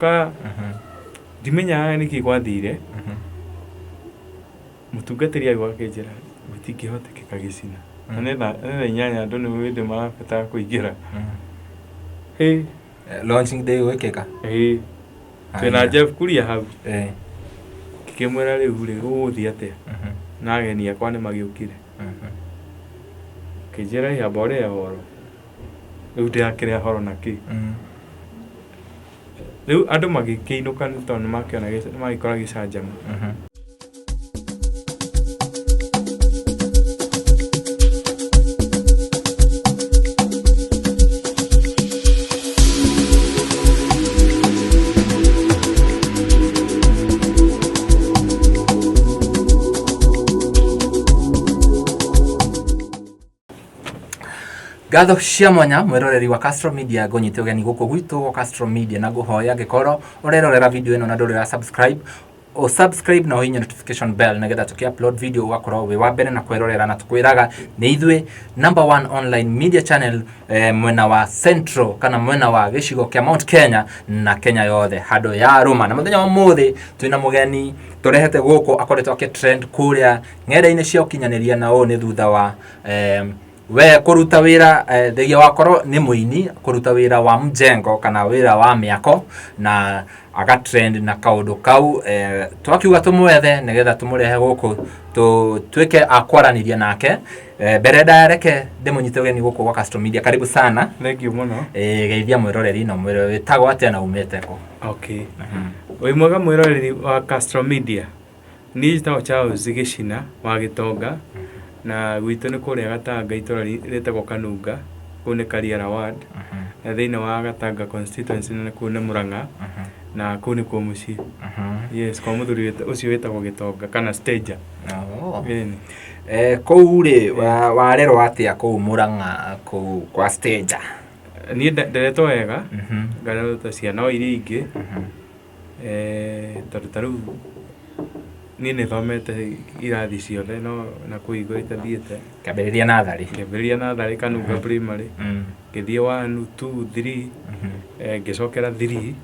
Ka ndimenyaga nĩkĩ gwathire mũtungatĩri agĩũka akĩnjĩra gũtingĩhotekeka gĩcina na nĩ thaa 8 andũ nĩ hĩndĩ marabatara kũingĩra. Hĩ. Launching day gwĩkĩka. Ĩĩ, twĩna Jeff Kuria hau. Ngĩkĩmwĩra rĩu rĩ gũgũthiĩ atĩa na ageni akwa nĩ magĩũkire. Akĩnjĩra ĩ amba ũrĩe horo. Rĩu ndĩrakĩrĩa horo na kĩ? Rĩu andũ magĩkĩinũka nĩ tondũ nĩmakĩona nĩmagĩkora gĩcanjama. Ngatho cia mwanya mwĩroreri wa Castro Media ngũnyite ũgeni gũkũ gwitũ gwa Castro Media na ngũhoya angĩkorwo ũrerorera video ĩno na ndũrĩ wa subscribe o subscribe na ũhihinye notification bell nĩgetha tũkĩ upload video ũgakorwo wĩ wa mbere na kwĩrorera na tũkwĩraga nĩ ithuĩ number one online media channel mwena wa central kana mwena wa gĩcigo kĩa Mount Kenya na Kenya yothe handũ ya rũma na mũthenya wa ũmũthĩ twĩna mũgeni tũrehete gũkũ akoretwo akĩ trend kũrĩa ng'enda-inĩ cia ũkinyanĩria na ũũ nĩ thutha wa we kũruta wĩra thengia wakorwo nĩ mũini kũruta wĩra wa mjengo kana wĩra wa mĩako na aga trend na kaũndũ kau twakiuga tũmwethe nĩgetha tũmũrehe gũkũ tũtuĩke a kwaranĩria nake. Mbere ndaya reke ndĩmũnyite ũgeni gũkũ gwa Castro Media. Karibu sana. Thank you mũno. Geithia mwĩroreri na ũmwĩre wĩtagwo atĩa na umĩte kũ. Okay. Wĩ mwega mwĩroreri wa Castro Media. Niĩ njĩtagwo Charles Gĩcina wa Gĩtonga, na gwitũ nĩ kũrĩa Gatanga itũra rĩtagwo Kanunga, kũu nĩ Kariara ward, na thĩinĩ wa Gatanga constituency na kũu nĩ Mũrang'a, na kũu nĩkuo mũciĩ. Yes, kwa mũthuri ũcio wĩtagwo Gĩtonga kana Stager. Ĩni. Kũu rĩ, warerwo atĩa kũu Mũrang'a kũu kwa Stager? Niĩ nderetwo wega, ngarerwo ta ciana o iria ingĩ. Tondũ ta rĩu niĩ nĩ thomete irathi ciothe no na kũu igũrũ itathiĩte. Kĩambĩrĩria natharĩ. Ngĩambĩrĩria natharĩ Kanunga Primary, ngĩthiĩ one, two, three, ngĩcokera three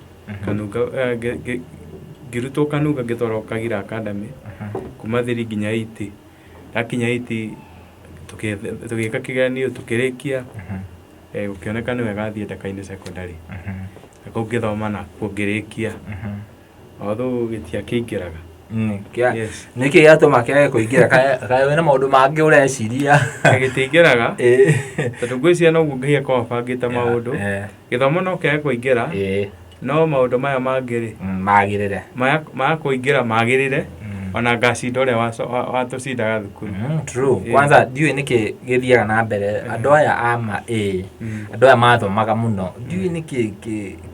Kanunga, ngĩrutwo Kanunga ngĩtwarwo Kagira Academy, kuma three nginya eight. Ndakinya eight tũgĩka kĩgeranio tũkĩrĩkia, gũkĩoneka nĩ wega thiĩ Ndakaine Secondary. Na kũu ngĩthoma nakuo ngĩrĩkia. Although gĩtiakĩingĩraga. Yes. Nĩkĩ gĩatũma kĩage kũingĩra? Kaĩ wĩna maũndũ mangĩ ũreciria? Gĩtiingĩraga tondũ ngwĩciria noguo Ngai akoragwo abangĩte maũndũ. Gĩthomo no kĩage kũingĩra, no maũndũ maya mangĩ rĩ, Magĩrĩre. Maya kũingĩra magĩrĩre, ona ngacinda ũrĩa watũcindaga thukuru. True. Kwanza ndiũĩ nĩkĩ gĩthiaga na mbere andũ aya a ma ĩ andũ aya mathomaga mũno ndiũĩ nĩkĩ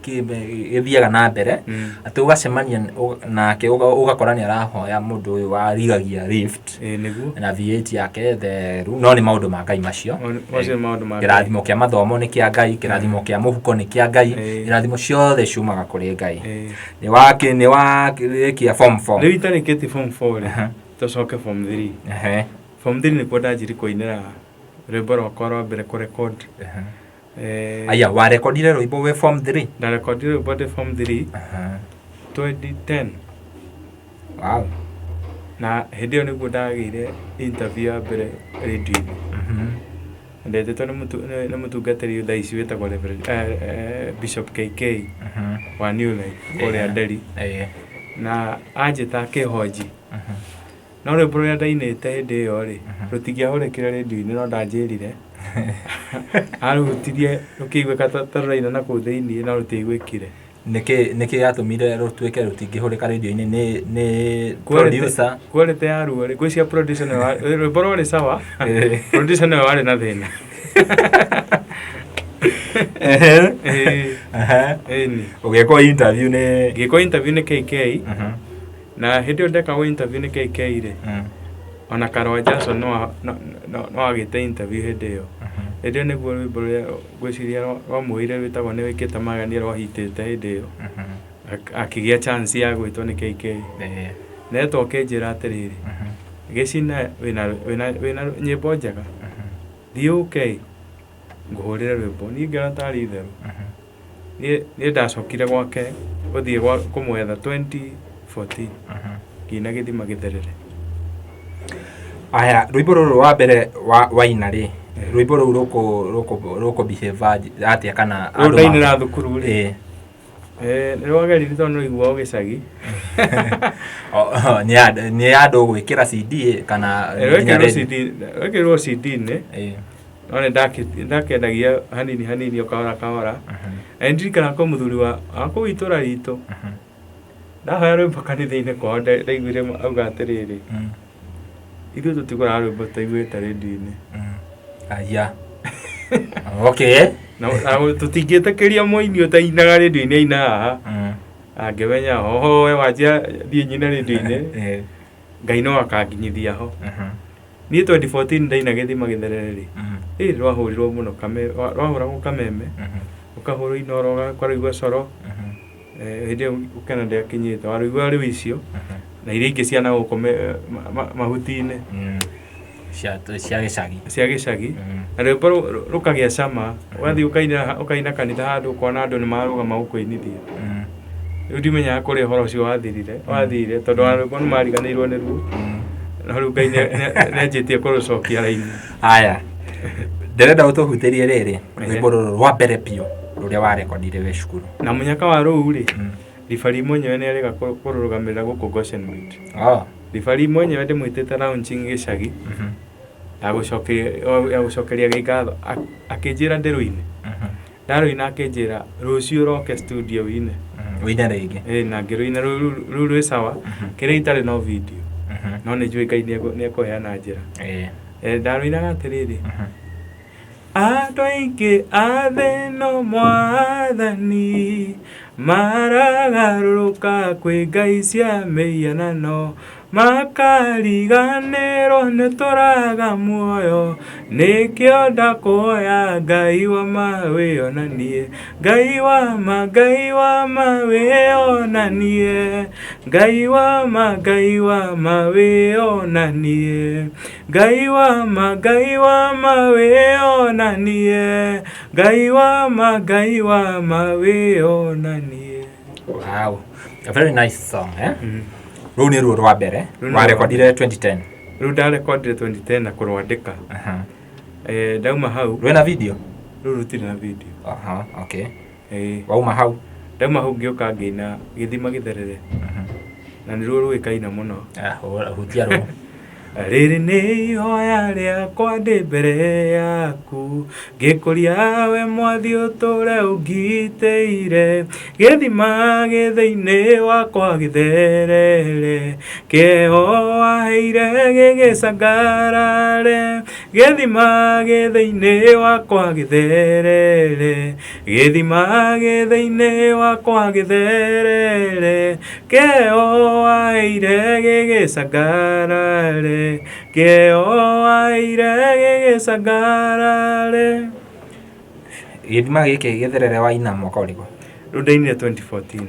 gĩthiaga na mbere atĩ ũgacemania nake ũgakora nĩ arahoya mũndũ ũyũ warigagia lift. Ĩĩ nĩguo. Na V8 yake theru no nĩ maũndũ ma Ngai macio. Macio nĩ maũndũ ma Ngai. Kĩrathimo kĩa mathomo nĩ kĩa Ngai, kĩrathimo kĩa mũhuko nĩ kĩa Ngai, irathimo ciothe ciumaga kũrĩ Ngai. Nĩ wakĩ nĩ warĩkia form 4? Rĩu itarĩkĩtie form 4 rĩ, tũcoke form 3. Form 3 nĩkuo ndanjirie kũinĩra rwĩmbo rwakwa rwa mbere kũ record. Aya, warekondire rwĩmbo wĩ form 3? Ndarekondire rwĩmbo ndĩ form 3 2010. Wow. Na hĩndĩ ĩyo nĩguo ndagĩire interview ya mbere rĩndiũ-inĩ. Ndetĩtwo nĩ mũtungatĩri thaa ici wĩtagwo Reverend Bishop KK wa New Life kũrĩa Nderi. Na anjĩta akĩhonji. No rwĩmbo rũrĩa ndainĩte hĩndĩ ĩyo rĩ, rũtingĩahũrĩkire rĩndiũ-inĩ no ndanjĩrire. Arũhutirie rũkĩiguĩka ta rũraina na kũu thĩinĩ no rũtiaiguĩkire. Nĩkĩ nĩkĩ gĩatũmire rũtuĩke rũtingĩhũrĩka rĩndiũ-inĩ nĩ nĩ producer? Quality ya ruo rĩ, ngwĩciria producer nĩwe rwĩmbo rwarĩ sawa, producer nĩwe warĩ na thĩna. Ĩni. Ũgĩkwo interview nĩ Ngĩkwo interview nĩ KK, na hĩndĩ ĩyo ndekagwo interview nĩ KK rĩ, ona Karwa Jackson no agĩte interview hĩndĩ ĩyo. Hĩndĩ ĩyo nĩguo rwĩmbo rũrĩa ngwĩciria rwamũire rwĩtagwo nĩ wĩkĩte magania rwahitĩte hĩndĩ ĩyo. Akĩgĩa chance ya gwĩtwo nĩ KK. Netwo akĩnjĩra atĩrĩrĩ, Gĩcina wĩna nyĩmbo njega, thiĩ ũke ngũhũrĩre rwĩmbo. Niĩ ngĩona tarĩ itherũ. Niĩ ndacokire gwake. Gũthiĩ kũmwetha 2014, ngĩina Gĩthima Gĩtherere. Aya, rwĩmbo rũrũ rwa mbere waina rĩ, rwĩmbo rũu rũkũ behave atĩa kana Rũu andũ ndainĩra thukuru rĩ? Ĩĩ. Nĩ rwageririe tondũ nĩ rũiguagwo gĩcagi. Nĩ andũ gwĩkĩra CD kana nginya Rwekĩrirwo radio? CD, rwekĩrirwo CD-inĩ. No nĩ ndakendagia hanini hanini, o kahora kahora. Na nĩ ndirikanaga kwĩ mũthuri wa kũu itũra ritũ, ndahoya rwĩmbo kanitha-inĩ kwao, ndaiguire auga atĩrĩrĩ, "Ithuĩ tũtigũraga rwĩmbo tũtaiguĩte rĩndiũ-inĩ." Aya, okay. Na tũtingĩtĩkĩria mũini ũtainaga rĩndiũ-inĩ aina haha. Angĩmenya hoho we wanjia thiĩ nyine rĩndiũ-inĩ. Ngai no akanginyithia ho. Niĩ 2014 ndaina Gĩthima Gĩtherere rĩ, ĩ rwahũrirwo mũno, rwahũragwo Kameme, ũkahũrwo Inoro, ũkarũigua Coro. Hĩndĩ ĩyo Ũkena ndĩakinyĩte, warũigua rĩu icio na iria ingĩ cia na gũkũ mahuti-inĩ. Cia gĩcagi. Cia gĩcagi. Na rwĩmbo rũkagĩa cama, ũgathiĩ ũkaina kanitha handũ, ũkona andũ nĩ marũgama gũkũinithia. Rĩu ndimenyaga kũrĩa ũhoro ũcio wathirire, tondũ wa rwĩmbo nĩ mariganĩirwo nĩruo, no rĩu Ngai nĩ anjĩtie kũrũcokia raini. Aya, ndĩrenda ũtũhutĩrie rĩrĩ rwĩmbo rũrũ rwa mbere biũ rũrĩa warekondire wĩ cukuru. Na mũnyaka wa rũu rĩ, ribari mwenyewe nĩ arĩga kũrũgamĩrĩra gũkũ Goshen Meat. Ribari mwenyewe ndĩmwĩtĩte launching gĩcagi ya gũcokeria Ngai ngatho, akĩnjĩra ndĩrũine. Ndarũina, akĩnjĩra rũciũ ũroke studio wine. Wĩine rĩngĩ. Ĩ, na ngĩrũina rũu rwĩ sawa. Kĩrĩa itarĩ no video, no nĩ njũĩ Ngai nĩ ekũheana njĩra. Ndarũinaga atĩrĩrĩ: Andũ aingĩ a thĩ no Mwathani maragarũrũka kwĩ ngai cia mĩhianano, makariganĩrwo nĩ tũraga muoyo. Nĩkĩo ndakũhoya, Ngai wa ma, wĩonanie. Ngai wa ma, Ngai wa ma, wĩonanie. Ngai wa ma, Ngai wa ma, wĩonanie. Ngai wa ma, Ngai wa ma, wĩonanie. Ngai wa ma, Ngai wa ma, wĩonanie. Wow, a very nice song, eh? Rũu nĩ ruo rwa mbere. Rũu nĩ Warekondire 2010? Rĩu ndarekondire 2010 na kũrwandĩka. Ndauma hau. Rwĩna video? Rũu rũtirĩ na video. Aha, okay. Ĩĩ. Wauma hau? Ndauma hau ngĩũka ngĩina Gĩthima Gĩtherere, na nĩruo rũĩkaine mũno. Ah, hutia rũu. Rĩrĩ nĩ ihoya rĩakwa ndĩ mbere yaku, ngĩkũria we Mwathi ũtũre ũngitĩire. Gĩthima gĩ thĩinĩ wakwa gĩtherere, kĩo waheire gĩgĩcangarare. Gĩthima gĩ thĩinĩ wakwa gĩtherere, gĩthima gĩ thĩinĩ wakwa gĩtherere, kĩo waheire gĩgĩcangarare, kĩo waheire gĩgĩcangarare. Gĩthima gĩkĩ gĩtherere waina mwaka ũrĩkũ? Rĩu ndainire 2014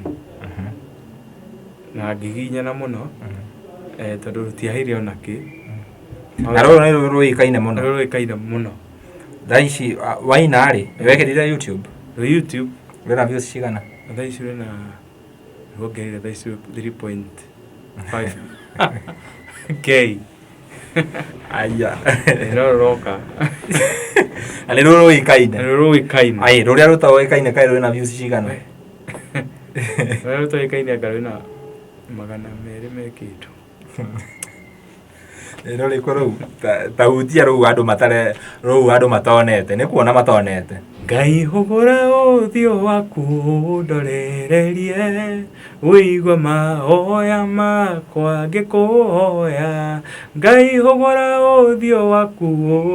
na ngĩginyana mũno, tondũ rũtiaheire ona kĩ. Na rũrũ nĩ rũĩkaine mũno. Rũrũ rũĩkaine mũno. Thaa ici waina rĩ, wekĩrire YouTube? Rwĩ YouTube. Rwĩna views cigana? Thaa ici rwĩna, ruongereire, thaa ici 3.5 K. Aya. No rũroka. Na nĩ rũrũ rũĩkaine. Nĩ rũĩkaine. Ai, rũrĩa rũtoĩkaine kaĩ rwĩna views cigana? Rũrĩa rũtoĩkaine anga rwĩna 200 me kĩndũ. Nĩ rũrĩkũ rũu? Ta hutia rũu andũ matare, rũu andũ matonete, nĩ kuona matonete. Ngai hũgũra ũthiũ waku ũndorererie, ũigue mahoya makwa ngĩkũhoya. Ngai hũgũra ũthiũ waku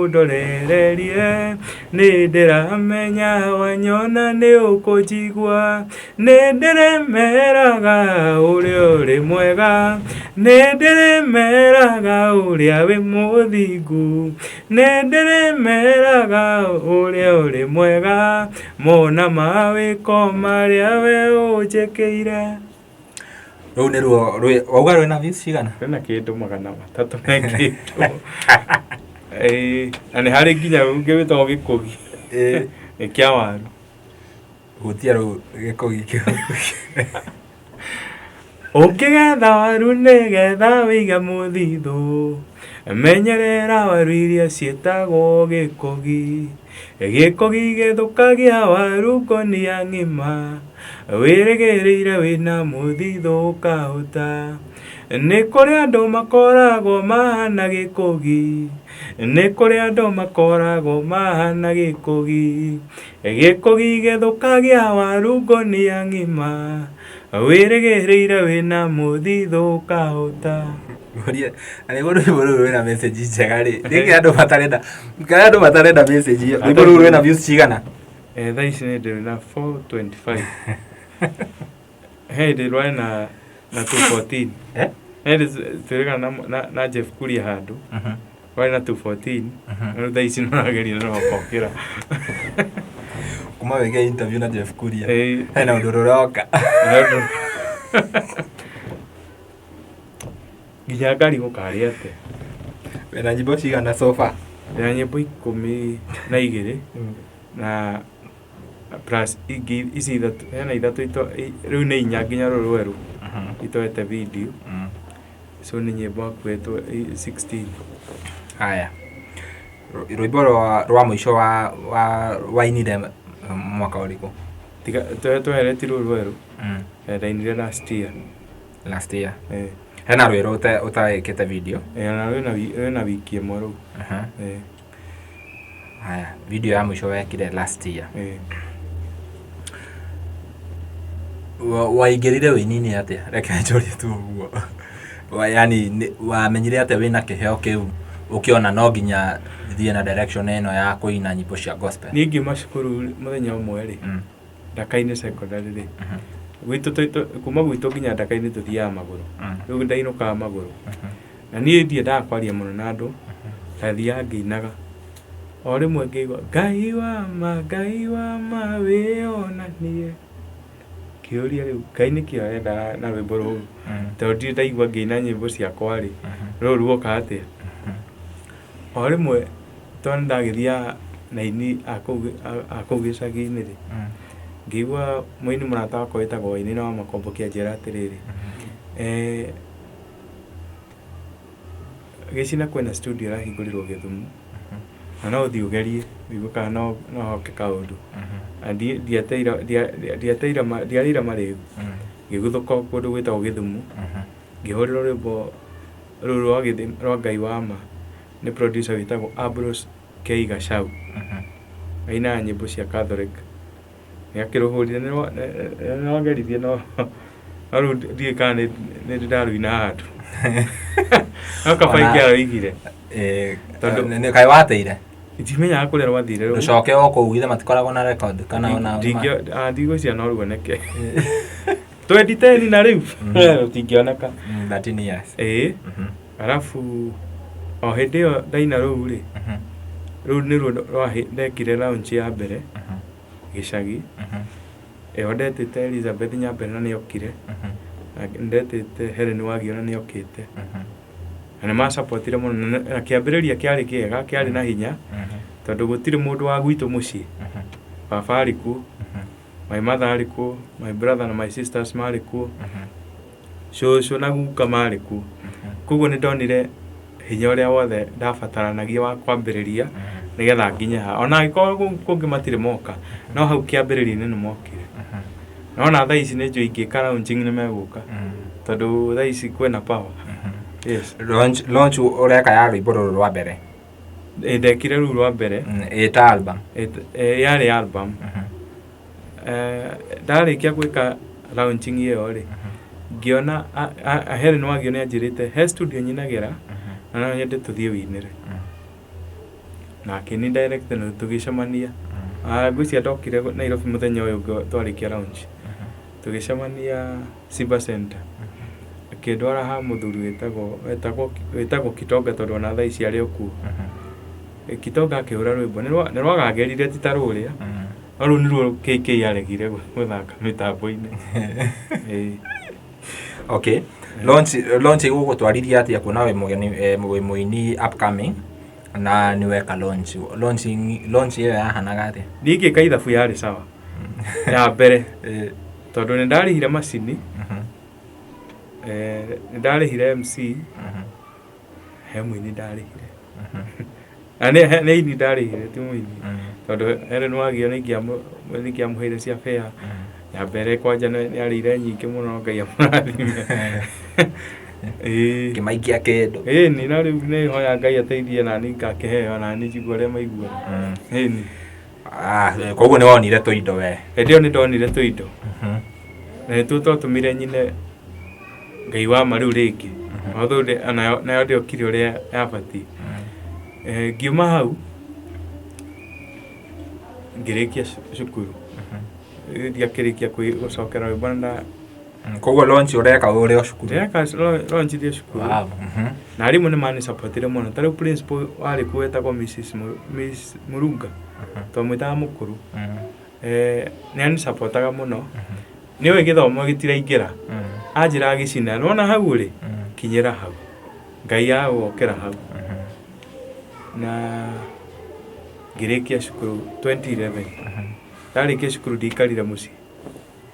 ũndorererie, nĩ ndĩramenya wanyona nĩ ũkũnjigua. Nĩ ndĩrĩmeraga ũrĩa ũrĩ mwega, nĩ ndĩrĩmeraga ũrĩa wĩ mũthingu, nĩ ndĩrĩmeraga ũrĩa ũrĩ mwega, mona mawĩko marĩa we ũnjĩkĩire. Rũu nĩ ruo wauga rwĩna views cigana? Rwĩna kĩndũ 300 me kĩndũ. Ĩĩ, na nĩ harĩ nginya ũngĩ wĩtagwo Gĩkũgi. Nĩ kĩa waru. Hutia rũu Gĩkũgi kĩu. Ũkĩgetha waru nĩgetha wĩige mũthithũ, menyerera waru iria ciĩtagwo gĩkũgi. Gĩkũgi gĩthũkagia waru ngũnia ng'ima, wĩrĩgĩrĩire wĩna mũthithũ ũkahũta. Nĩ kũrĩ andũ makoragwo mahana gĩkũgi, nĩ kũrĩ andũ makoragwo mahana gĩkũgi. Gĩkũgi gĩthũkagia waru ngũnia ng'ima, wĩrĩgĩrĩire wĩna mũthithũ ũkahũta. Ngũrie, na nĩguo rwĩmbo rũu rwĩna message njega rĩ, nĩkĩ andũ matarenda, kana andũ matarenda message ĩyo? Rwĩmbo rũu rwĩna views cigana? Thaa ici nĩ ndĩrĩ na 425. He hĩndĩ rwarĩ na 214. Eh? He hĩndĩ twĩrĩgana na Jeff Kuria handũ, rwarĩ na 214, no rĩu thaa ici nĩ ũrageria na rũgokĩra. Kuma wĩke interview na Jeff Kuria. Ĩĩ. Hena ũndũ rũroka. Nginya ngari gũkarĩ atĩa? Wĩna nyĩmbo cigana so far? Ndĩna nyĩmbo 12 na plus ingĩ ici ithatũ, hena ithatũ rĩu nĩ inya nginya rũrũ rwerũ itoete video. So nĩ nyĩmbo hakuhĩ 16. Haya. Rwĩmbo rwa mũico wa wainire mwaka ũrĩkũ? Tiga twehereti rũrũ rwerũ. Ndainire last year. Last year. Eh. Hena rwĩrũ ũtaĩkĩte video? Na rwĩna wiki ĩmwe rĩu. Haya, video ya mũico wekire last year. Waingĩrire wĩini-inĩ atĩa? Reke njũrie tu ũguo. Yani wamenyire atĩa wĩna kĩheo kĩu ũkĩona no nginya thiĩ na direction ĩno ya kũina nyĩmbo cia gospel? Niĩ ngiuma cukuru mũthenya ũmwe rĩ, Ndaka-inĩ secondary rĩ, gwitũ kuma gwitũ nginya Ndaka-inĩ tũthiaga magũrũ. Rĩu ndainũkaga magũrũ. Na niĩ ndiendaga kwaria mũno na andũ, ndathiaga ngĩinaga. O rĩmwe ngĩigua Ngai wa ma, Ngai wa ma wĩonanie. Ngĩũria rĩu Ngai nĩkĩ arenda na rwĩmbo rũrũ? Tondũ ndirĩ ndaigua ngĩina nyĩmbo ciakwa rĩ, rũrũ ruoka atĩa? O rĩmwe tondũ nĩndagĩthiaga na aini a kũu gĩcagi-inĩ rĩ, ngĩigua mũini mũrata wakwa wĩtagwo Wainaina wa Makomboki anjĩra atĩrĩrĩ, Gĩcina kwĩna studio ĩrahingũrirwo Gĩthumo, na no ũthiĩ ũgerie ũigue kana no hoke kaũndũ. Na ndiarĩire marĩgu, ngĩguthũka kũndũ gwĩtagwo Gĩthumo, ngĩhũrĩrwo rwĩmbo rũu rwa Ngai wa ma nĩ producer wĩtagwo Ambrose K Gachau. Ainaga nyĩmbo cia Catholic. Nĩ akĩrũhũrire nĩ rwangeririe no rĩu ndiũĩ kana nĩ ndĩ ndarũina handũ. No kaba ingĩarũigire. Tondũ kaĩ wateire? Ndimenyaga kũrĩa rwathire rũu. Rũcoke o kũu githĩ matikoragwo na record kana ona Ndigwĩciria no ruoneke. 2010 na rĩu rũtingĩoneka. 13 years. Ĩĩ. Arabu o hĩndĩ ĩyo ndaina rũu rĩ, rũu nĩruo ndekire launch ya mbere gĩcagi. Ĩyo ndetĩte Elizabeth Nyambene na nĩokire. Na ndetĩte Helen Wagio na nĩokĩte. Na nĩ macapotire mũno na kĩambĩrĩria kĩarĩ kĩega, kĩarĩ na hinya tondũ gũtirĩ mũndũ wa gwitũ mũciĩ. Baba arĩ kuo, my mother arĩ kuo, my brother na my sisters marĩ kuo, cũcũ na guka marĩ kuo. Koguo nĩ ndonire hinya ũrĩa wothe ndabataranagia wa kwambĩrĩria nĩgetha nginye haha. Ona angĩkorwo kũu kũngĩ matirĩ moka, no hau kĩambĩrĩria-inĩ nĩ mokire. No ona thaa ici nĩ njũĩ ingĩka launching nĩ megũka tondũ thaa ici kwĩna power. Yes. Launch ũreka ya rwĩmbo rũrũ rwa mbere? Ndekire rũu rwa mbere. Ĩta album? Yarĩ album. Ndarĩkia gwĩka launching ĩyo rĩ, ngĩona Helen Wagio nĩ anjĩrĩte he studio nyinagĩra na no nyende tũthiĩ wĩinĩre. Na akĩni direct na tũgĩcemania. Ngwĩciria ndokire Nairobi mũthenya ũyũ ũngĩ twarĩkia launch. Tũgĩcemania Simba Center. Akĩndwara ha mũthuri wĩtagwo Kitonga tondũ ona thaa ici arĩ o kuo. Kitonga akĩhũra rwĩmbo nĩ rwagagĩrire ti ta rũrĩa, no rũu nĩruo KK aregire gũthaka mĩtambo-inĩ. Okay. Launch ĩgũgũtwarithia atĩa kuona wĩ mũgeni wĩ mũini upcoming na nĩ weka launch. Launch ĩyo yahanaga atĩa? Niĩ ngĩka ithabu yarĩ sawa. Ya mbere. Tondũ nĩ ndarĩhire macini. Nĩ ndarĩhire MC, he mũini ndarĩhire. Na nĩ aini ndarĩhire, ti mũini. Tondũ Helen Wagio nĩ ingĩamũheire cia fare. Ya mbere kwanja nĩ arĩire nyingĩ mũno, Ngai amũrathime. Ĩĩ. Kĩmaikia kĩndũ. Ĩni, na rĩu nĩ hoya Ngai ateithie nani ngakĩheo nani njigue ũrĩa maiguaga. Ĩni. Ah, koguo nĩ wonire tũindo we. Hĩndĩ ĩyo nĩ ndonire tũindo. Na nĩtuo twatũmire nyine Ngai wa ma rĩu rĩngĩ. Although nayo ndĩokire ũrĩa yabatiĩ. Ngiuma hau ngĩrĩkia cukuru. Ndiakĩrĩkia gũcokera rwĩmbo na Koguo launch ũreka ũrĩ o cukuru. Ndĩreka launch ndĩ cukuru. Wow. Na arimũ nĩ manisupportire mũno. Ta rĩu principal warĩ kuo wetagwo Mrs. Miss Mũrunga. Twamwĩtaga mũkũrũ. Nĩ anisupportaga mũno. Nĩ ũĩ gĩthomo gĩtiraingĩra. Anjĩraga gĩcina, nĩwona hau rĩ, kinyĩra hau. Ngai agũgokera hau. Na ngĩrĩkia cukuru 2011. Ndarĩkia cukuru ndiikarire mũciĩ.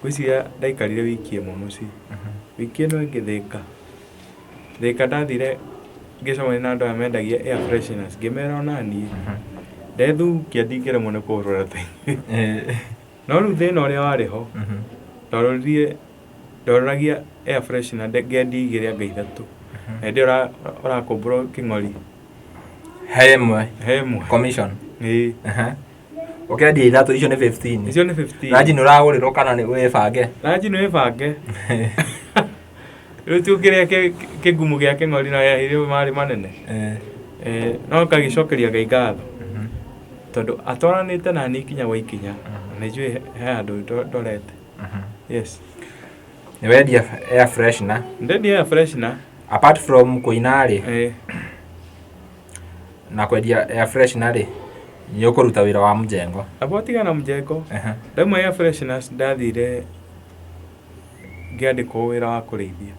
Ngwĩciria ndaikarire wiki ĩmwe mũciĩ. Wiki ĩno ĩngĩ Thĩka. Thĩka ndathire ngĩcemania na andũ aya mendagia air fresheners, ngĩmera ona niĩ ndethukia ndingĩremwo nĩ kũgũra ta inyuĩ. No rĩu thĩna ũrĩa warĩ ho, ndororirie ndororagia air freshener ngendia igĩrĩ anga ithatũ. Na hĩndĩ ĩyo ũrakũmbũrwo kĩng'ori. He ĩmwe. He ĩmwe. Commission. Ĩĩ. Ũkendia ithatũ, icio nĩ 15. Icio nĩ 15. Ranji nĩ ũragũrĩrwo kana nĩ wĩbange? Ranji nĩ wĩbange. Rĩu ti ũkĩrĩa kĩgumu gĩa kĩng'ori na irĩ marĩ manene. No ngagĩcokeria Ngai ngatho. Tondũ atwaranĩte na niĩ ikinya gwa ikinya. Na nĩ njũĩ he handũ ndorete. Yes. Nĩ wendia air freshener. Ndendia air freshener. Apart from kũina rĩ. Na kwendia air freshener rĩ, nĩ ũkũruta wĩra wa mjengo. Amba ũtigane na mjengo. Ndauma air fresheners ndathire ngĩandĩkwo wĩra wa kũrĩithia.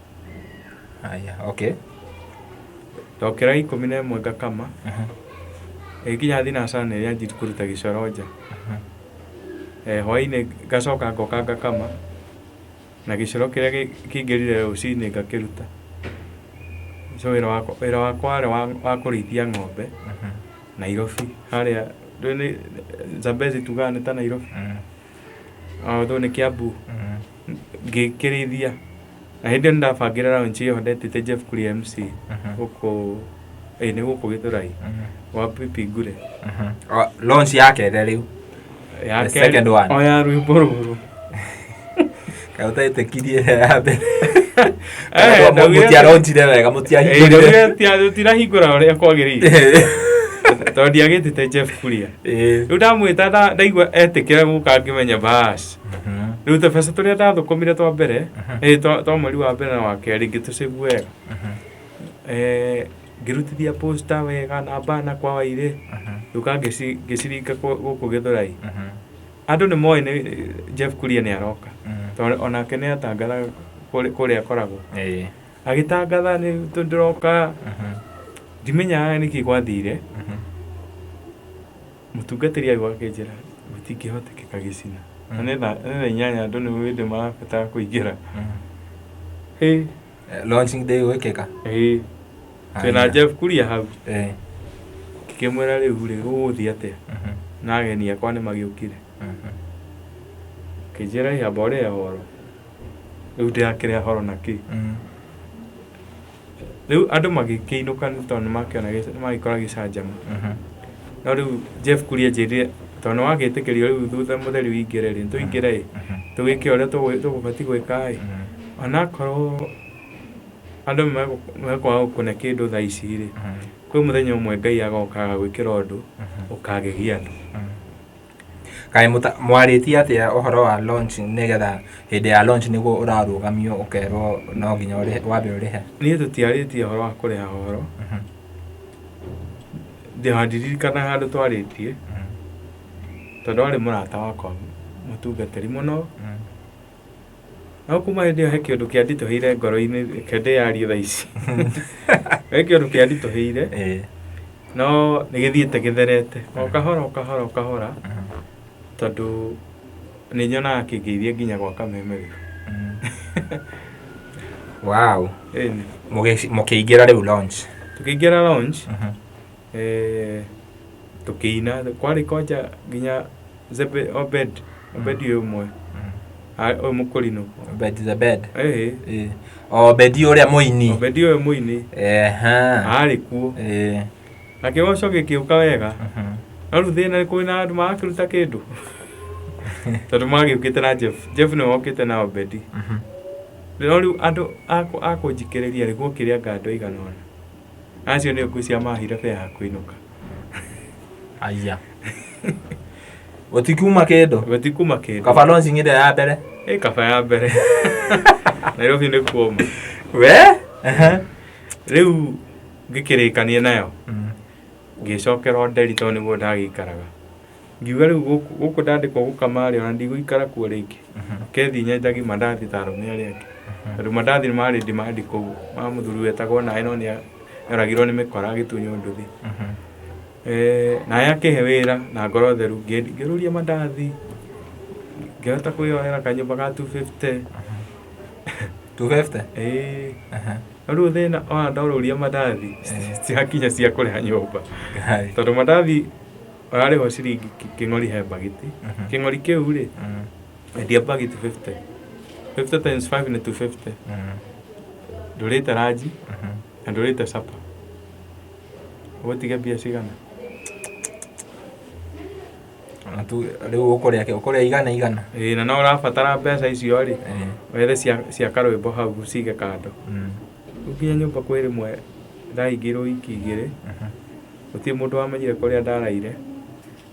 Aya, okay. Ndokĩra 11 ngakama. Ĩnginya thinacara nĩ rĩanjia kũruta gĩcoro nja. Hwaĩ-inĩ ngacoka ngoka ngakama na gĩcoro kĩrĩa kĩingĩrire rũcinĩ ngakĩruta. So wĩra wakwa warĩ wa kũrĩithia ng'ombe Nairobi harĩa Zambezi tugaga nĩ ta Nairobi. Although nĩ Kiambu. Ngĩkĩrĩithia. Na hĩndĩ ĩyo nĩ ndabangire launch ĩyo ndetĩte Jeff Kuria MC gũkũ, ĩĩ nĩ gũkũ Gĩthũrai gwa Pipi Ngure. Launch ya kerĩ rĩu. Ya The second one. O ya rwĩmbo rũrũ. Kaĩ ũtetĩkirie ya mbere. Ndaugire Mũtiaronjire wega, mũtiahingũrire. Ndaugire tũtirahingũra ũrĩa kwagĩrĩire. Tondũ ndiagĩtĩte Jeff Kuria. Rĩu ndamwĩta ndaigua etĩkĩra gũka ngĩmenya bas. Rĩu tũbeca tũrĩa ndathũkũmire twa mbere, twa mweri wa mbere na wa kerĩ ngĩtũcĩbu wega. Ngĩrutithia poster wega na banner kwa Wairĩ. Ngĩũka ngĩciringa gũkũ Gĩthũrai. Andũ nĩ moĩ nĩ Jeff Kuria nĩ aroka. Tondũ onake nĩ atangathaga kũrĩa akoragwo. Agĩtangatha nĩ ndĩroka, ndimenyaga nĩkĩ gwathire. Mũtungatĩri agĩũka akĩnjĩra gũtingĩhotekeka gĩcina. Na nĩ thaa 8 andũ nĩ hĩndĩ marabatara kũingĩra. Launching day gwĩkĩka? Ĩĩ. Twĩna Jeff Kuria hau. Ngĩkĩmwĩra rĩu rĩ gũgũthiĩ atĩa? Na ageni akwa nĩ magĩũkire. Akĩnjĩra ĩ amba ũrĩe horo. Rĩu ndĩrakĩrĩa horo na kĩ? Rĩu andũ magĩkĩinũka nĩ tondũ nĩmakĩona nĩmagĩkora gĩcanjama. No rĩu Jeff Kuria anjĩrire tondũ nĩwagĩtĩkĩrio rĩu thutha mũtheri ũingĩre rĩ, tũingĩre ĩ, tũgĩke ũrĩa tũgũbatiĩ gwĩka ĩ, onakorwo andũ mekwaga gũkũne kĩndũ thaa ici rĩ, kwĩ mũthenya ũmwe Ngai agoka agagwĩkĩra ũndũ ũkagegia andũ. Kaĩ mwarĩtie atĩa ũhoro wa launch nĩgetha hĩndĩ ya launch nĩguo ũrarũgamio ũkerwo no nginya wambe ũrĩhe? Niĩ tũtiarĩtie ũhoro wa kũrĩha ũhoro. Ndirikana handũ twarĩtie tondũ arĩ mũrata wakwa mũtungatĩri mũno. No kuma hĩndĩ ĩyo he kĩũndũ kĩanditũhĩire ngoro-inĩ, reke ndĩyarie thaa ici. He kĩũndũ kĩanditũhĩire no nĩ gĩthiĩte gĩtherete o kahora o kahora o kahora tondũ nĩ nyonaga kĩngĩithia nginya gwa kameme rĩu. Wow. Ĩni. Mũkĩingĩra rĩu launch. Tũkĩingĩra lounge, tũkĩina kwarĩ kwanja nginya Zebe Obed Obed ũyũ ũmwe. Ũyũ mũkũrinũ. Obed the bed. Ĩĩ. Ĩĩ. Obedi ũrĩa mũini. Obed ũyũ mũini. Ehe. Arĩ kuo. Ĩĩ. Na kĩgoco gĩkĩũka wega. No rĩu thĩna nĩ kwĩna andũ marakĩruta kĩndũ. Tondũ magĩũkĩte na Jeff. Jeff nĩwe wokĩte na Obedi. No rĩu andũ a kũnjikĩrĩria rĩ gwokire anga andũ aigana ũna. Acio nĩo ngwĩciria mahire bea ya kũinũka. Aya. Gũtikiuma kĩndũ. Gũtikuma kĩndũ. Kaba launching ĩrĩa ya mbere. Ĩ kaba ya mbere. Nairobi nĩ kuoma. We? Ehe. Rĩu ngĩkĩrĩkania nayo. Ngĩcokera Onderi tondũ nĩguo ndagĩikaraga. Ngiuga rĩu gũkũ ndandĩkwo gũkama rĩ, ona ndigũikara kuo rĩngĩ. Kethi nyenjagi mandathi ta arũme arĩa angĩ. Tondũ mandathi nĩ marĩ demand kũu. Ma mũthuri wetagwo naĩ no nĩ oragirwo nĩ mĩkora agĩtunywo nduthi. Naye akĩhe wĩra na ngoro theru, ngĩrũria mandathi, ngĩhota kwĩyoera kanyũmba ka 250. 250? Ĩĩ. No rĩu thĩna ona ndorũria mandathi citigakinya cia kũrĩha nyũmba. Tondũ mandathi ũrarĩhwo ciringi kĩng'ori he mbagiti. Kĩng'ori kĩu rĩ, endia mbagiti 50. 50 times 5 nĩ 250. Ndũrĩte ranji na ndũrĩte capa. Ũgũtiga mbia cigana? Ona tu rĩu ũkũrĩa kĩ? Ũkũrĩa igana igana. Ĩĩ, na no ũrabatara mbeca icio rĩ, wethe cia karwĩmbo hau ũcige kando. Rĩu nginya nyũmba kwĩ rĩmwe ndahingĩirwo wiki igĩrĩ, gũtirĩ mũndũ wamenyire kũrĩa ndaraire,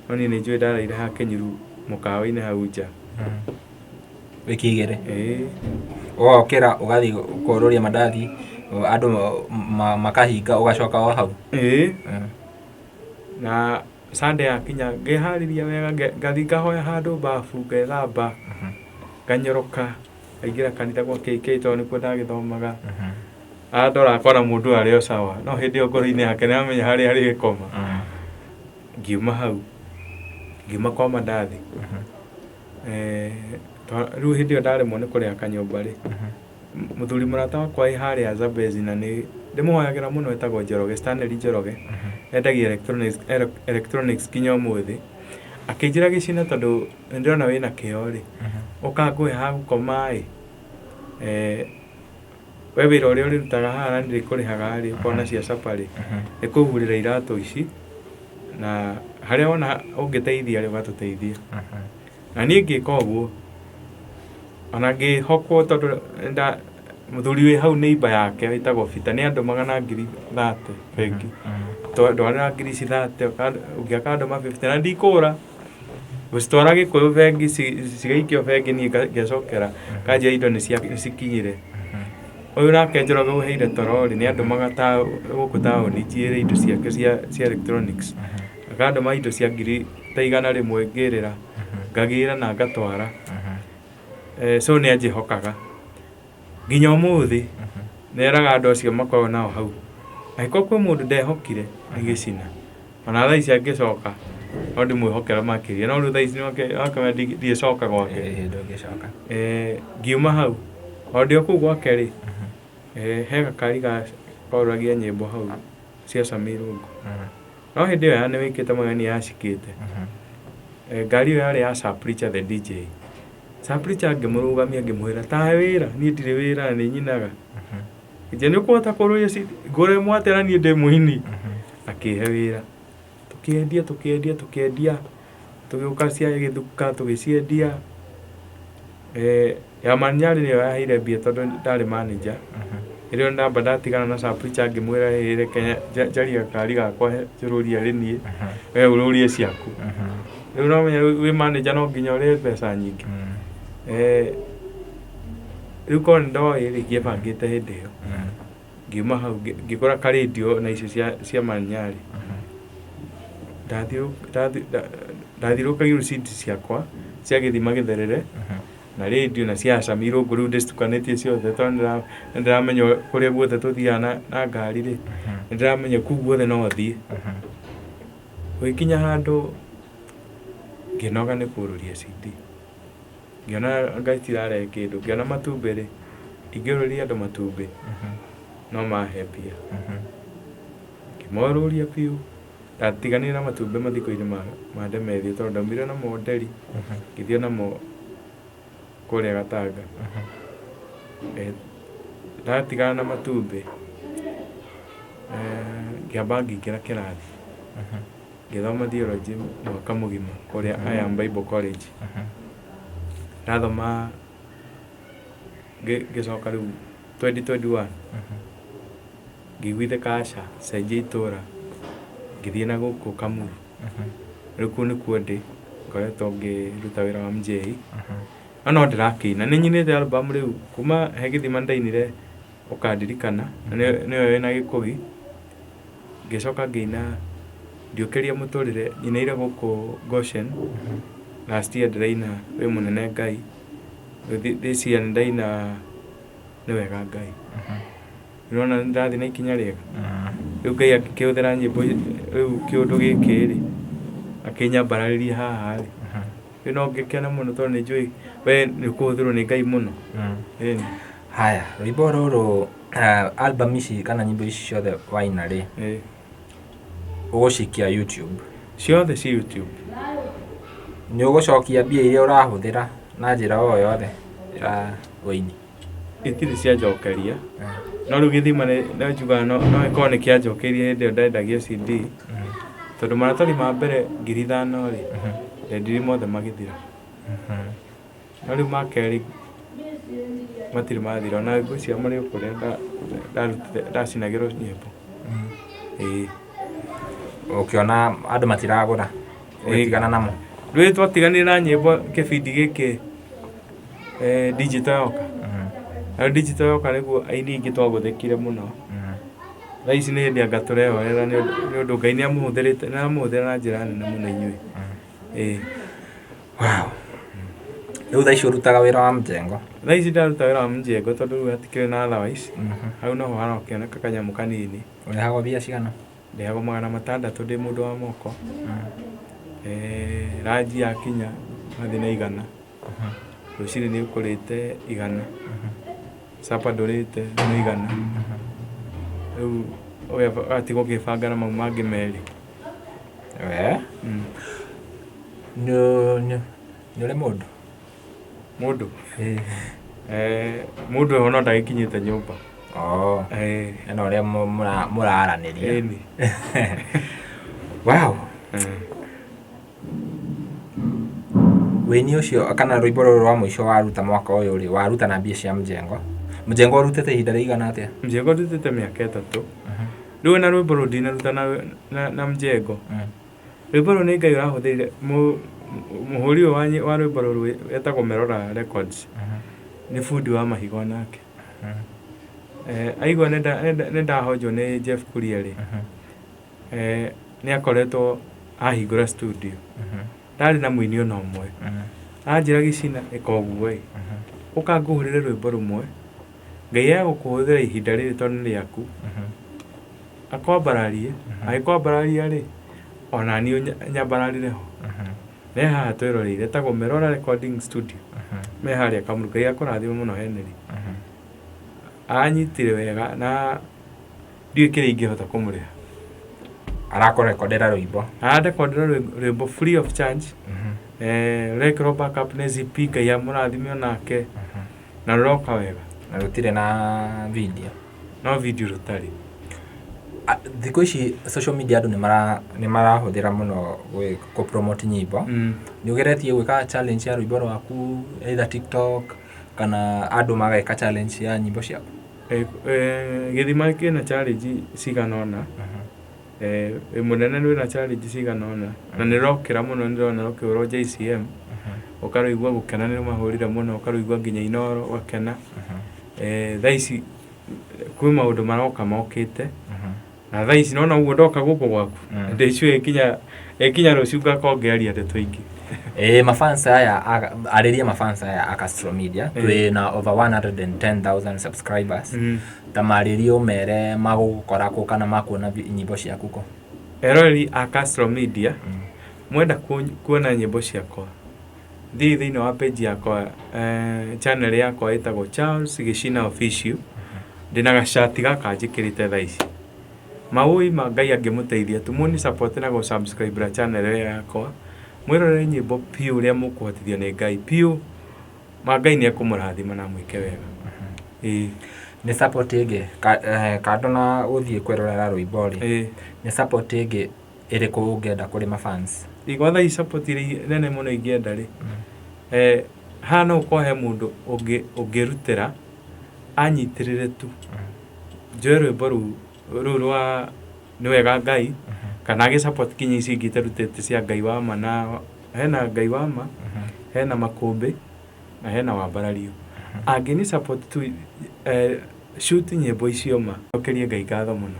no niĩ nĩ njũĩ ndaraire ha Kĩnyuru mũkawa-inĩ hau nja. Wiki igĩrĩ? Ĩĩ. Ũgokĩra ũgathiĩ kũrũria mandathi, andũ makahinga ũgacoka o hau. Ĩĩ. Na Sunday yakinya ngeharĩria wega, ngathiĩ ngahoya handũ babu, ngethamba, nganyoroka, ngaingĩra kanitha gwa KK tondũ nĩkuo ndagĩthomaga. Andora akona mũndũ arĩ o sawa, no hĩndĩ ĩyo ngoro-inĩ yake nĩ amenya harĩa arĩgĩkoma. Ngiuma hau, ngiuma kwa mandathi. Rĩu hĩndĩ ĩyo ndaremwo nĩ kũrĩha kanyũmba rĩ, mũthuri mũrata wakwa wĩ harĩa Zambezi na nĩ ndĩmũhoyagĩra mũno etagwo Njoroge, Stanley Njoroge, endagia electronics nginya ũmũthĩ. Akĩnjĩra gĩcina tondũ nĩ ndĩrona wĩna kĩo rĩ, ũka ngũhe ha gũkoma ĩ, we wĩra ũrĩa ũrĩrutaga haha na nĩndĩkũrĩhaga rĩ, ũkona cia capa rĩ, nĩ kũhurĩra iratũ ici, na harĩa wona ũngĩteithia rĩ, ũgatũteithia. Na niĩ ngĩka ũguo, ona ngĩhokwo tondũ mũthuri wĩ hau neighbor yake wĩtagwo Peter nĩ andũmaga na ngiri 30 bengi. Ndwarĩra ngiri ici 30, ũngĩ akandũma 50 na ndikũra. Gũcitwara Gĩkũyũ bengi cigaikio bengi niĩ ngecokera kanjia indo nĩ cikinyire. Ũyũ nake Njoroge ũheire toro rĩ, nĩ andũmaga gũkũ taũni njiyĩre indo ciake cia electronics. Akandũma indo cia ngiri ta 100 ngĩrĩra, ngagĩra na ngatwara. So nĩ anjĩhokaga. Nginya ũmũthĩ, nĩ eraga andũ acio makoragwo nao hau. Angĩkorwo kwĩ mũndũ ndehokire, nĩ Gĩcina. Ona thaa ici angĩcoka, no ndĩmwĩhokera makĩria. No rĩu thaa ici nĩwakĩmenya ndiĩcoka gwake. Ĩĩ, ndũngĩcoka. Ngiuma hau, o ndĩ o kũu gwake rĩ, he gakari korũragia nyĩmbo hau cia Sami Irũngũ. No hĩndĩ ĩyo ya nĩwĩkĩte mageni yacikĩte. Ngari ĩyo yarĩ ya Sapricha the DJ. Sapricha ngĩmũrũgamia ngĩmwĩra, tahe wĩra, niĩ ndirĩ wĩra na nĩ nyinaga. Nje nĩ ũkũhota kũrũria ngũremwo atĩa na niĩ ndĩ mũini? Akĩhe wĩra. Tũkĩendia, tũkĩendia, tũkĩendia, tũgĩũka cia Gĩthuka, tũgĩciendia. Ya Manyarĩ nĩyo yaheire mbia tondũ ndarĩ manager. Rĩrĩa ndamba ndatigana na Sapricha ngĩmwĩra ĩ reke njarie gakari gakwa njũrũrie arĩ niĩ, we ũrũrie ciaku. Rĩu no ũmenye wĩ manager no nginya ũrĩhe mbeca nyingĩ. Rĩu korwo nĩ ndoĩ rĩ, ingĩebangĩte hĩndĩ ĩyo. Ngiuma hau ngĩgũra karendio na icio cia Manyarĩ. Ndathiũrũrũkagia CD ciakwa cia gĩthima gĩtherere na radio na cia Sami Irũngũ rĩu ndĩcitukanĩtie ciothe tondũ nĩ ndĩramenya kũrĩa guothe tũthiaga na ngari rĩ, nĩ ndĩramenya kũu guothe no thiĩ. Gũgĩkinya handũ ngĩnoga nĩ kũrũria CD. Ngĩona anga itirarehe kĩndũ, ngĩona matumbĩ rĩ, Ingĩũrũria andũ matumbĩ no mahe mbia. Ngĩmorũria biũ. Ndatiganire na matumbĩ mathiko-inĩ ma Ndemethio tondũ ndaumire namo Nderi ngĩthiĩ namo kũrĩa Gatanga. Ndatigana na matumbĩ ngĩamba ngĩingĩra kĩrathi ngĩthoma theology mwaka mũgima kũrĩa I am Bible College. Ndathoma ngĩcoka rĩu 2021 ngĩiguithĩka aca cenjia itũra ngĩthiĩ na gũkũ Kamuru. Rĩu kũu nĩkuo ndĩ ngoretwo ngĩruta wĩra wa MJ no no ndĩrakĩina. Nĩ nyinĩte album rĩu kuma he gĩthima ndainire ũkandirikana na nĩyo ĩna gĩkũgi. Ngĩcoka ngĩina ndiũkĩria mũtũrĩre nyinĩire gũkũ Goshen. Last year ndĩraina wĩ mũnene Ngai. This year nĩndaina nĩ wega Ngai. Nĩũrona nĩndathiĩ na ikinya rĩega. Rĩu Ngai akĩhũthĩra nyĩmbo rĩu kĩũndũ gĩkĩ rĩ akĩnyambararĩria haha rĩ. Rĩu no ngĩkene mũno tondũ nĩ njũĩ we nĩ ũkũhũthĩrwo nĩ Ngai mũno. Ĩni. Haya, rwĩmbo rũrũ album ici kana nyĩmbo ici ciothe waina rĩ, ũgũcikia YouTube? Ciothe ci YouTube. Nĩ ũgũcokia mbia iria ũrahũthĩra na njĩra o yothe ya ũini? Itirĩ cianjokeria. No rĩu gĩthima nĩ njugaga no ĩkorwo nĩ kĩanjokeirie hĩndĩ ĩyo ndendagia CD. Tondũ maratathi ma mbere 5,000 rĩ, ndendirie mothe magĩthira. No rĩu ma kerĩ matirĩ mathira ona ngwĩciria marĩ o kũrĩa ndarutire ndacinagĩrwo nyĩmbo. Ĩĩ. Ũkĩona andũ matiragũra ũgĩtigana namo? Rĩu twatiganire na nyĩmbo kĩbindi gĩkĩ digital yoka. Na digital yoka nĩguo aini aingĩ twagũthĩkire mũno. Thaa ici nĩ hĩndĩ anga tũrehoera nĩ ũndũ Ngai nĩ amũhũthĩrĩte nĩ aramũhũthĩra na njĩra nene mũno inyuĩ. Ĩĩ. Wow. Rĩu thaa ici ũrutaga wĩra wa mjengo? Thaa ici ndaruta wĩra wa mjengo tondũ rĩu hatikĩrĩ na otherwise. Hau noho harokĩoneka kanyamũ kanini. Ũrĩhagwo mbia cigana? Ndĩhagwo 600 ndĩ mũndũ wa moko. Ranji yakinya ũgathiĩ na 100. Rũcinĩ nĩ ũkũrĩte 100. Supper ndũrĩte nĩ 100. Rĩu ũgatigwo ũkĩbanga na mau mangĩ merĩ. We? Nĩ ũrĩ mũndũ? Mũndũ? Mũndũ eho no ndagĩkinyĩte nyũmba. Oh. Ena ũrĩa mũraranĩria. Ĩni. Wow. Wĩini ũcio kana rwĩmbo rũrũ rwa mũico waruta mwaka ũyũ rĩ, waruta na mbia cia mjengo. Mjengo ũrutĩte ihinda rĩigana atĩa? Mjengo ndutĩte mĩaka 3. Rĩu ona rwĩmbo rũu ndinaruta na mjengo. Rwĩmbo rũu nĩ Ngai ũrahũthĩrire mũhũri ũyũ wa rwĩmbo rũrũ etagwo Merora Records. Nĩ bundi wa mahiga onake. Aigua nĩ ndahonjwo nĩ Jeff Kuria rĩ, nĩ akoretwo ahingũra studio. Ndarĩ na mũini ona ũmwe. Anjĩra Gĩcina ĩka ũguo ĩ, ũka ngũhũrĩre rwĩmbo rũmwe, Ngai egũkũhũthĩra ihinda rĩrĩ tondũ nĩ rĩaku, akwambararie, agĩkwambararia rĩ, ona niĩ nyambararĩre ho. Me haha twĩroreire, etagwo Merora Recording Studio. Me harĩa Kamuru, Ngai akũrathime mũno Henry. Anyitire wega na ndiũĩ kĩrĩa ingĩhota kũmũrĩha. Arakũrekondera rwĩmbo? Arandekondera rwĩmbo free of charge. Rũrekĩrwo backup nĩ ZP, Ngai amũrathime onake. Na rũroka wega. Na rũtirĩ na video? No video rũtarĩ. Thikũ ici social media andũ nĩ marahũthĩra mũno kũ promote nyĩmbo. Nĩ ũgeretie gwĩka challenge ya rwĩmbo rwaku either TikTok kana andũ mageka challenge ya nyĩmbo ciaku? Gĩthima kĩna challenge cigana ũna. Wĩ mũnene wĩna challenge cigana ũna. Na nĩ rũrokĩra mũno nĩ ndĩrona rũkĩhũrwo JCM. Ũkarũigua gũkena nĩ mahũrire mũno, ũkarũigua nginya Inooro ũgakena. Thaa ici kwĩ maũndũ maroka mokĩte. Na thaa ici nĩwona ũguo ndoka gũkũ gwaku, ndĩciũĩ ĩkinya rũciũ ngakorwo ngĩaria ndeto ingĩ. Ĩĩ mafans aya arĩria mafans aya a Castro Media twĩ na over 110,000 subscribers. Ta marĩrie ũmere magũgũkora kũ kana makuona nyĩmbo ciaku kũ. Eroreri a Castro Media, mwenda kuona nyĩmbo ciakwa, Thiĩ thĩinĩ wa page yakwa, channel yakwa ĩtagwo Charles Gĩchina Official. Ndĩna gacati gaka njĩkĩrĩte thaa ici. Maũĩ ma Ngai angĩmũteithia tu mũni support na gũ subscribe ra channel ĩyo yakwa. Mwĩrorere nyĩmbo piũ ũrĩa mũkũhotithio nĩ Ngai piũ. Ma Ngai nĩ ekũmũrathima na amwĩke wega. Ĩĩ. Nĩ support ĩngĩ kando na gũthiĩ kwĩrorera rwĩmbo rĩ, nĩ support ĩngĩ ĩrĩkũ ũngĩenda kũrĩ mafans? Ĩĩ gwa thaa ici support ĩrĩa nene mũno ingĩenda rĩ, haha no gũkorwo he mũndũ ũngĩrutĩra anyitĩrĩre tu njoe rwĩmbo rũu rũu rwa nĩ wega Ngai, kana agĩ support kinya ici ingĩ itarutĩte cia Ngai wa ma, na hena Ngai wa ma, hena makũmbĩ na hena wambarario. Angĩni support tu shoot nyĩmbo icio ma, cokerie Ngai ngatho mũno.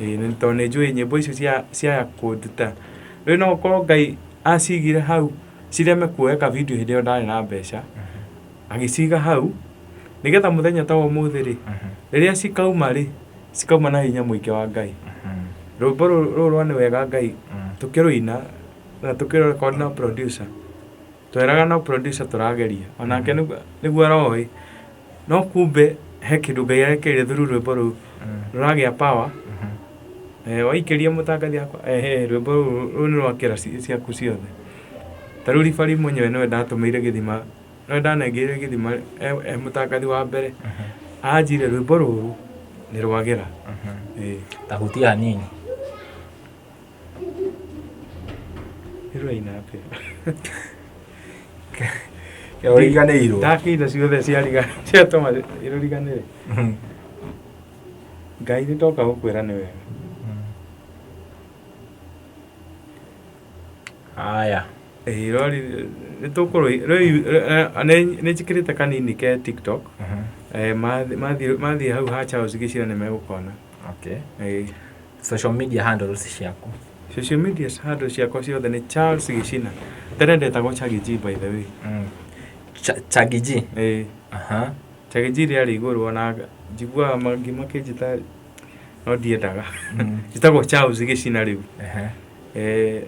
Ĩĩ nĩ tondũ nĩ njũĩ nyĩmbo icio ciaya kũnduta. Rĩu no gũkorwo Ngai acigire hau cireme kuoeka video hĩndĩ ĩyo ndarĩ na mbeca, agĩciga hau nĩgetha mũthenya ta wa ũmũthĩ rĩ, rĩrĩa cikauma rĩ, cikauma na hinya mũingĩ wa Ngai. Rwĩmbo rũrũ rwa nĩ wega Ngai tũkĩrũina na tũkĩrũrekondi na producer, tweraga no producer tũrageria, onake nĩguo aroĩ, no kumbe he kĩndũ Ngai arekĩrire through rwĩmbo rũu rũragĩa power. Waikĩria mũtangathi akwa, ehe rwĩmbo rũu nĩ rwakĩra ciaku ciothe. Ta rĩu Ribari mwenyewe nĩwe ndatũmĩire gĩthima, nĩwe ndanengeire gĩthima e mũtangathi wa mbere, anjĩrire rwĩmbo rũrũ nĩ rwagĩra. Ĩĩ. Ta hutia hanini. Nĩ rũraina atĩa? Ũriganĩirwo. Ndakĩinda ciothe ciatũma rũriganĩre. Ngai nĩ ndoka gũkwĩra nĩ wega. Haya. Ĩĩ rori nĩ tũkũrũ nĩ njĩkĩrĩte kanini ke TikTok. Mathiĩ hau ha Charles Gĩchira nĩ megũkona. Okay. Ĩĩ. Social media handles ciaku. Social media handles ciakwa ciothe nĩ Charles Gĩchina. Tene ndetagwo Chaggy G by the way. Chaggy G. Ĩĩ. Aha. Chaggy G rĩarĩ igũrũ ona njiguaga mangĩ makĩnjĩta no ndiendaga. Njĩtagwo Charles Gĩchina rĩu.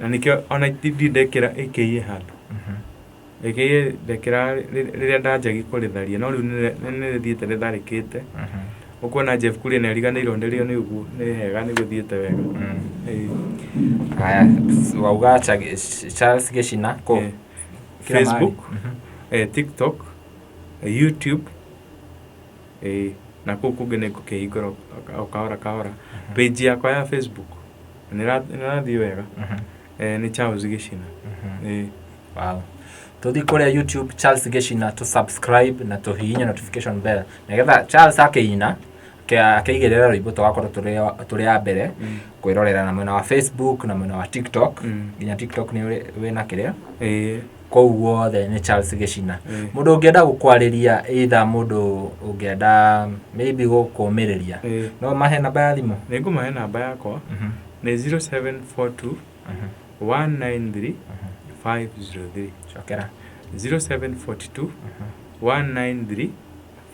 Na nĩkĩo ona ndirĩ ndekĩra AKA handũ. AKA ndekĩra rĩrĩa ndanjagia kũrĩtharia no rĩu nĩ rĩthiĩte rĩtharĩkĩte. Ũkuona Jeff Kuria nĩ ariganĩirwo nĩrĩo nĩ ũguo nĩ hega nĩ gũthiĩte wega. Ĩĩ. Haya, wauga Charles Gĩchina kũ? Kila mahali. Facebook, TikTok, YouTube, na kũu kũngĩ nĩ ngũkĩhingũra o kahora kahora. Page yakwa ya Facebook nĩ ĩrathiĩ wega, nĩ Charles Gĩchina. Ĩĩ. Wow. Tũthiĩ kũrĩa YouTube Charles Gĩchina tũ subscribe na tũhihinye notification bell nĩgetha Charles akĩina akĩigĩrĩra rwĩmbo tũgakorwo tũrĩ a mbere kwĩrorera na mwena wa Facebook na mwena wa TikTok. Nginya TikTok nĩ wĩna kĩrĩa. Ĩĩ. Kũu guothe nĩ Charles Gĩchina. Mũndũ ũngĩenda gũkwarĩria either mũndũ ũngĩenda maybe gũkũmĩrĩria, no mahe namba ya thimũ? Nĩ ngũmahe namba yakwa nĩ 0742 193 503. Cokera. 0742 193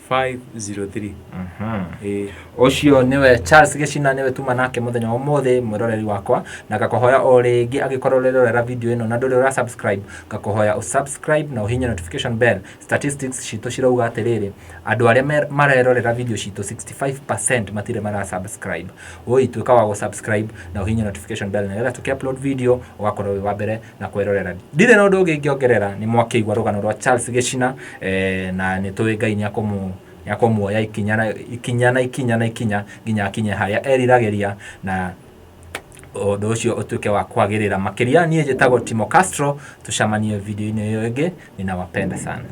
503. Ĩĩ. Ũcio nĩwe Charles Gĩchina, nĩwe tuma nake mũthenya wa ũmũthĩ mwĩroreri wakwa, na ngakũhoya o rĩngĩ angĩkorwo ũrerorera video ĩno na ndũrĩ ũra subscribe, ngakũhoya ũ subscribe na ũhihinye notification bell. Statistics citũ cirauga atĩrĩrĩ, andũ arĩa marerorera video citũ 65% matirĩ mara subscribe. Oi, tuĩka wa gũ subscribe na ũhihinye notification bell nĩgetha tũkĩ upload video ũgakorwo wĩ wa mbere na kwĩrorera. Ndirĩ na ũndũ ũngĩ ingĩongerera, nĩ mwakĩigua rũgano rwa Charles Gĩchina, na nĩ tũĩ Ngai nĩ akũmuoya ikinya na ikinya na ikinya na ikinya nginya akinye harĩa eriragĩria, na ũndũ ũcio ũtuĩke wa kwagĩrĩra makĩria. Niĩ njĩtagwo Timo Castro, tũcemanie video-inĩ ĩyo ĩngĩ. Ninawapenda sana.